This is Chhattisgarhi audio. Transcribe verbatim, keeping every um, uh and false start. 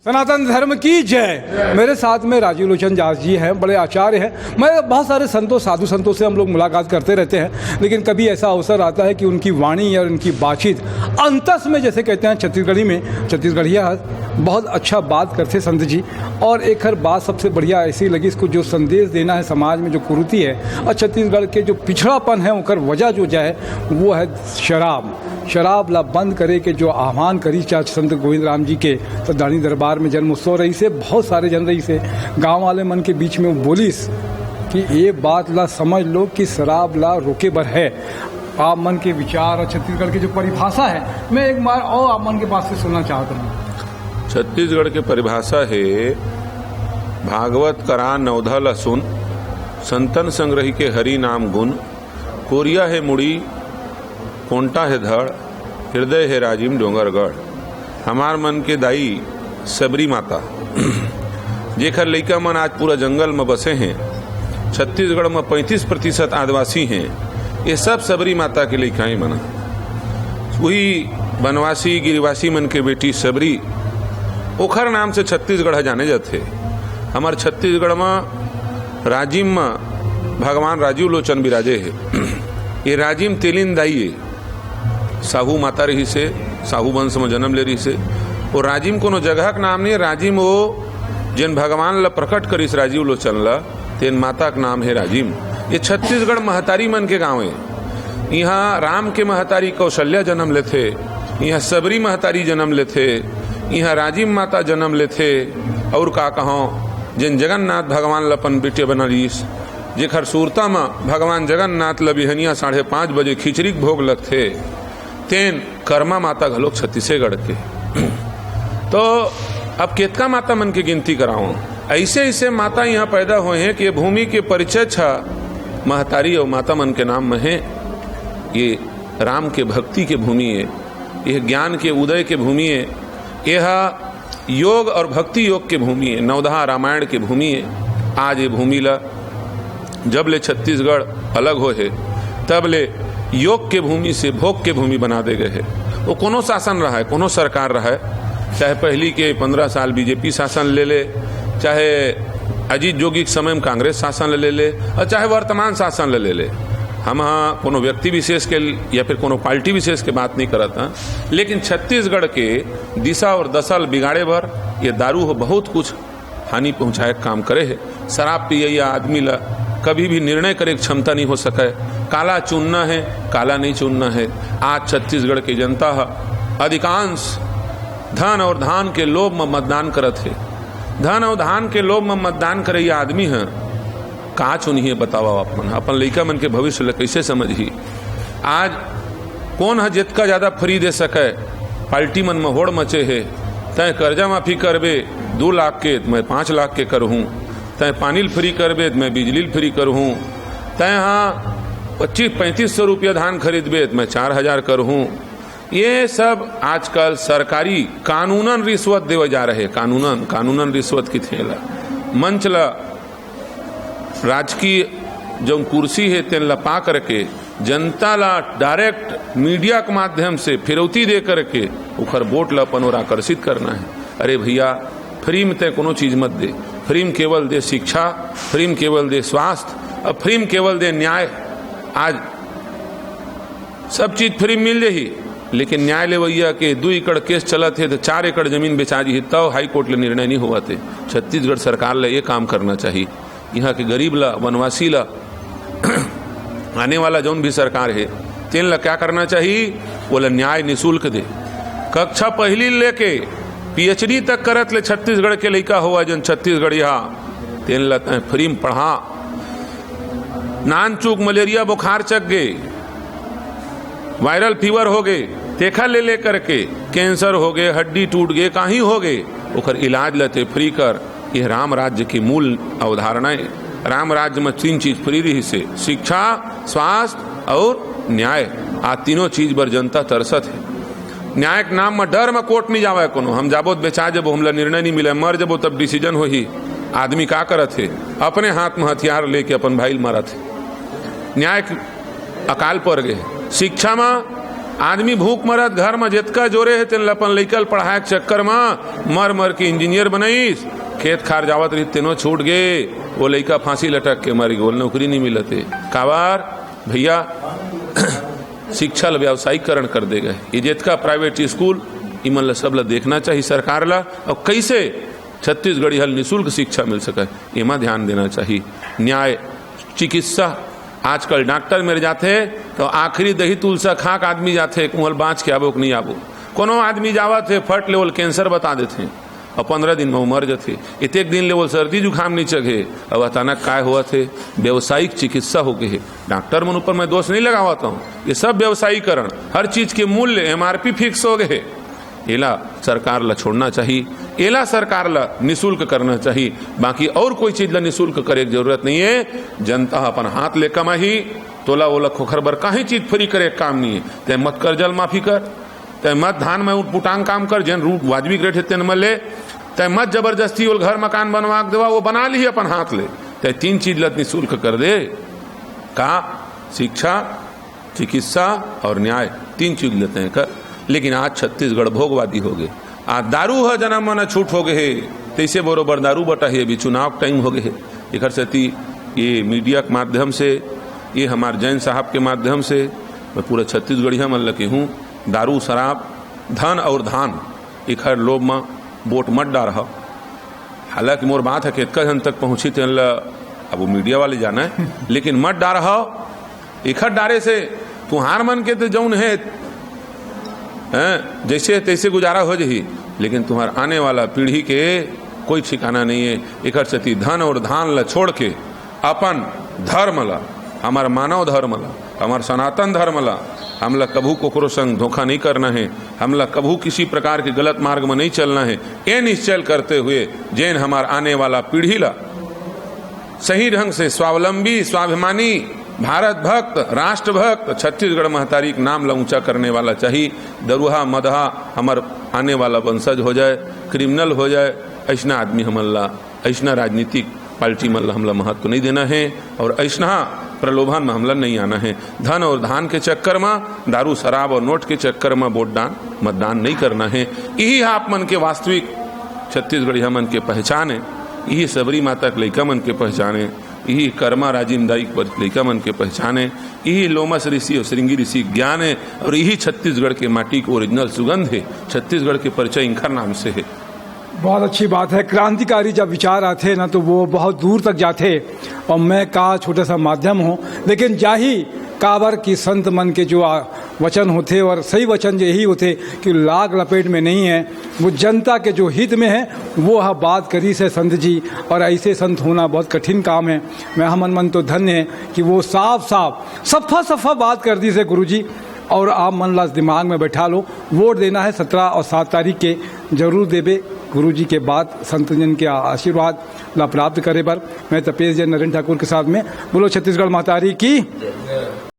सनातन धर्म की जय। मेरे साथ में राजीव लोचन दास जी हैं, बड़े आचार्य हैं। मैं बहुत सारे संतों, साधु संतों से हम लोग मुलाकात करते रहते हैं, लेकिन कभी ऐसा अवसर आता है कि उनकी वाणी या उनकी बातचीत अंतस में, जैसे कहते हैं छत्तीसगढ़ी में, छत्तीसगढ़िया बहुत अच्छा बात करते संत जी। और एक हर बात सबसे बढ़िया ऐसी लगी, इसको जो संदेश देना है समाज में, जो कुरीति है और छत्तीसगढ़ के जो पिछड़ापन है, ओकर वजह जो जाए, वो है शराब। शराब ला बंद करे के जो आह्वान करिस संत गोविंद राम जी के, तो दानी दरबार में जन्मोत्सव रहिसे, बहुत सारे जन रहिसे, गांव वाले मन के बीच में वो बोलिस कि ये बात ला समझ लो कि शराब ला रोके बर है। आप मन के विचार और छत्तीसगढ़ की जो परिभाषा है, मैं एक बार और आप मन के पास से सुनना चाहता हूँ। छत्तीसगढ़ के परिभाषा है, भागवत करा नवधा ला सुन, संतन संग रहिके हरि नाम गुन, कोरिया हे मुड़ी, कोंटा हे धड़, हृदय हे राजिम डोंगरगढ़। हमार मन के दाई सबरी माता, जेखर लइका मन आज पूरा जंगल म बसे हें, छत्तीसगढ़ म पैंतीस प्रतिशत आदिवासी हें, ये सब सबरी माता के लइका ही मन। वही बनवासी गिरिवासी मन के बेटी सबरी, ओखर नाम से छत्तीसगढ़ ह जाने जाथे। हमर छत्तीसगढ़ म राजिम म भगवान राजीव लोचन बिराजे हे। ये राजिम तेलिन दाई हे। साहू माता रहिसे, साहू वंश म जन्म ले रहिसे। वो राजिम कोनो जगह के नाम नहीं, राजिम वो जेन भगवान ल प्रकट करिस राजीव लोचन ल, तेन माता के नाम हे राजिम। ये छत्तीसगढ़ महतारी मन के गांव हे। इहाँ राम के महतारी कौशल्या जन्म लेथे, इहाँ सबरी महतारी जन्म लेथे, इहाँ राजिम माता जन्म लेथे। और का कहौं, जेन जगन्नाथ भगवान ल अपन बेटे बना लीस, जेखर सुरता म भगवान जगन्नाथ ल बिहनिया साढ़े पाँच बजे खिचड़ी के भोग लगथे, तेन कर्मा माता घलोक छत्तीसगढ़ के। तो अब केतका माता मन के गिनती करावं, ऐसे ऐसे माता यहाँ पैदा होए हें कि ये भूमि के परिचय छ महतारी और माता मन के नाम में हे। ये राम के भक्ति के भूमि हे, ये ज्ञान के उदय के भूमि हे, यह योग और भक्ति योग के भूमि हे, नवधा रामायण के भूमि हे। आज ये भूमि ला जब ले छत्तीसगढ़ अलग होए हे, तब ले योग के भूमि से भोग के भूमि बना दे गए हे। वो कोनो शासन रहा है, कोनो सरकार रहा है, चाहे पहली के पन्द्रह साल बीजेपी शासन ले ले, चाहे अजीत जोगी के समय में कांग्रेस शासन ले ले, और चाहे वर्तमान शासन ले ले, हम हाँ कोनो व्यक्ति विशेष के या फिर कोनो पार्टी विशेष के बात नहीं करत हाँ, लेकिन छत्तीसगढ़ के दिशा और दशा ल बिगाड़े बर ये दारू हो बहुत कुछ हानि पहुंचाए के काम करे हे। शराब पियैया आदमी ला कभी भी निर्णय करे के क्षमता नहीं हो सके। काला चुनना हे, काला नहीं चुनना हे। आज छत्तीसगढ़ के जनता ह अधिकांश धन और धान के लोभ म मतदान करत हे। धन और धान के लोभ म मतदान करैया आदमी ह का चुनही, बतावा आप मन? अपन लइका मन के भविष्य ल कइसे समझही? आज कोन ह जेतका ज्यादा free दे सके? पार्टी मन म होड़ मचे हे। तैं कर्जा माफी करबे दू लाख के, त मैं पाँच लाख के करहूँ। तैं पानी ल free करबे, त मैं बिजली ल free करहूँ। तैं हा पच्चीस पैंतीस सौ रुपया धान खरीदबे, त मैं चार हजार करहूँ। ये सब आजकल सरकारी कानूनन रिश्वत देवे जा रहे, कानूनन, कानूनन रिश्वत किथे ला। मंच ला, राजकीय जौन कुर्सी हे, तेन ला पा करके जनता ला direct मीडिया के माध्यम से फिरौती दे करके ओखर वोट ला अपन ओर आकर्षित करना हे। अरे भैया, free में तैं कोनो चीज मत दे, free में केवल दे शिक्षा, free में केवल दे स्वास्थ्य, और free में केवल दे न्याय। आज सब चीज free मिल जाही, लेकिन न्याय लेवैया के दू एकड़ केस चलत हे, त चार एकड़ जमीन बेचा जही, तब हाई कोर्ट ले निर्णय नहीं होवत हे। छत्तीसगढ़ सरकार ला ये काम करना चाहिए। यहाँ के गरीब ला, वनवासी ला, आने वाला जौन भी सरकार हे, तेन ला क्या करना चाहिए? ओला न्याय निशुल्क दे। कक्षा पहली लेके PhD तक करत ले छत्तीसगढ़ के लइका होवा, जन छत्तीसगढ़िया, तेन ला तैं free में पढ़ा। नानचुक मलेरिया बुखार चक गे, viral fever हो गे, तेखर ले लेकर के cancer हो गे, हड्डी टूट गे, काही हो गे, ओकर इलाज ल तैं free कर। ये राम राज्य की मूल अवधारणा हे। राम राज्य में तीन चीज free रहिसे, शिक्षा, स्वास्थ्य और न्याय। आ तीनों चीज बर जनता तरसत हे। न्याय के नाम म डर म कोर्ट नहीं जावय कोनो। हम जाबो त बेचा जबो, हमला निर्णय नहीं मिले, मर जबो तब decision होही। आदमी का करत हे? अपने हाथ म हथियार लेके अपन भाई ल मारत हे। न्याय के अकाल पर गे। शिक्षा म आदमी भूख मरत घर म जेतका जोरे हे, तेन ल अपन लइका ल पढ़ाए के चक्कर म मर मर के इंजीनियर बनइस। खेत खार जावत रहिस, तेनो छूट गे। वो लइका फांसी लटक के मर गे, ओला नौकरी नहीं मिलत हे। काबर भैया? शिक्षा ल व्यावसायिकरण कर दे गए। ये जेतका प्राइवेट स्कूल, इमन ल सब ल देखना चाहिए सरकार ल। और कैसे छत्तीसगढ़ी हल निशुल्क शिक्षा मिल सके, एमा ध्यान देना चाहिए। न्याय, चिकित्सा, आजकल डॉक्टर मेर जाथे तो आखिरी दही तुलसा खा के आदमी जाथे, कुंवल बाँच के आबो कि नहीं आबो। कोनो आदमी जावत हे, फट ले ओल कैंसर बता देथे और पंद्रह दिन में वो मर जथे। इतेक दिन ले ओल सर्दी जुकाम नहीं चघे, अब अचानक काय होवत हे? व्यावसायिक चिकित्सा हो गए हे। डॉक्टर मन ऊपर मैं दोष नहीं लगावत हूँ, ये सब व्यावसायीकरण, हर चीज के मूल्य एमआरपी फिक्स हो गए हे। एला सरकार ला छोड़ना चाहिए, एला सरकार ला निशुल्क करना चाहिए। बाकी और कोई चीज ला निशुल्क करे के जरूरत नहीं है। जनता ह अपन हाथ ले कमाही, तोला ओला खोखर बर काहीं चीज फ्री करे के काम नहीं है। तै मत कर्जा ल माफी कर, तै मत धान में उटपुटांग काम कर, जेन रूट वाजबी रेट है तेन में ले, तै मत जबरदस्ती ओल घर मकान बनवा के देवा, वो बना ली अपन हाथ ले। तै तीन चीज ला निशुल्क कर दे। का? शिक्षा, चिकित्सा और न्याय, तीन चीज लेते हैं कर। लेकिन आज छत्तीसगढ़ भोगवादी हो गए। आज दारू ह जना मन छूट हो गए हे, तैसे बरोबर दारू बटा हे। अभी चुनाव टाइम हो गए हे, एकर सेती ये मीडिया के माध्यम से, ये हमार जैन साहब के माध्यम से मैं पूरा छत्तीसगढ़िया मन ल कहूँ, दारू, शराब, धन और धान, एकर लोभ म वोट मत डारह। हालांकि मोर बात ह केतका झन तक पहुंची, तेन ल अब वो मीडिया वाले जाना है, लेकिन मत डारह। एखर डारे से तुहार मन के तो जौन है, हैं, जैसे तैसे गुजारा हो जही, लेकिन तुम्हार आने वाला पीढ़ी के कोई ठिकाना नहीं है। एकर सेती धन और धान ला छोड़ के अपन धर्म ला, हमार मानव धर्म ला, हमार सनातन धर्म ला, हमला कभू कोकरो संग धोखा नहीं करना है, हमला कभू किसी प्रकार के गलत मार्ग में नहीं चलना है। ये निश्चय करते हुए जेन हमार आने वाला पीढ़ी ला सही ढंग से स्वावलंबी, स्वाभिमानी, भारत भक्त, राष्ट्रभक्त, छत्तीसगढ़ महतारी के नाम ला ऊंचा करने वाला चाहिए। दरुहा मदहा हमर आने वाला वंशज हो जाए, क्रिमिनल हो जाए, ऐसना आदमी हमन ला, ऐसना राजनीतिक पार्टी मन ला हमला महत्व नहीं देना है और ऐसना प्रलोभन में हमला नहीं आना है। धन और धान के चक्कर में, दारू शराब और नोट के चक्कर में वोट दान, मतदान नहीं करना है। यही आप मन के वास्तविक छत्तीसगढ़िया मन के पहचान है, यही सबरी माता के लइका मन के पहचान है, यही कर्मा राजिम दाई के लइका मन के पहचान है, यही लोमस ऋषि और श्रृंगी ऋषि के ज्ञान है और यही छत्तीसगढ़ के माटी के ओरिजिनल सुगंध है। छत्तीसगढ़ के परिचय इंखर नाम से है। बहुत अच्छी बात है। क्रांतिकारी जब विचार आथे ना, तो वो बहुत दूर तक जाथे। और मैं का छोटा सा माध्यम हूँ, लेकिन जाही काबर कि संत मन के जो आ, वचन होथे और सही वचन यही होथे कि लाग लपेट में नहीं है, वो जनता के जो हित में है, वो ह बात करिस हे संत जी। और ऐसे संत होना बहुत कठिन काम है। मैं हमन मन तो धन्य है कि वो साफ साफ सफा सफा बात कर दिस हे गुरु जी। और आप मन ला दिमाग में बैठा लो, वोट देना है सत्रह और सात तारीख के, जरूर देबे। गुरु जी के बात, संत जन के आशीर्वाद ला प्राप्त करे बर। मैं तपेश जैन नरेंद्र ठाकुर के साथ में। बोलो छत्तीसगढ़ महतारी की।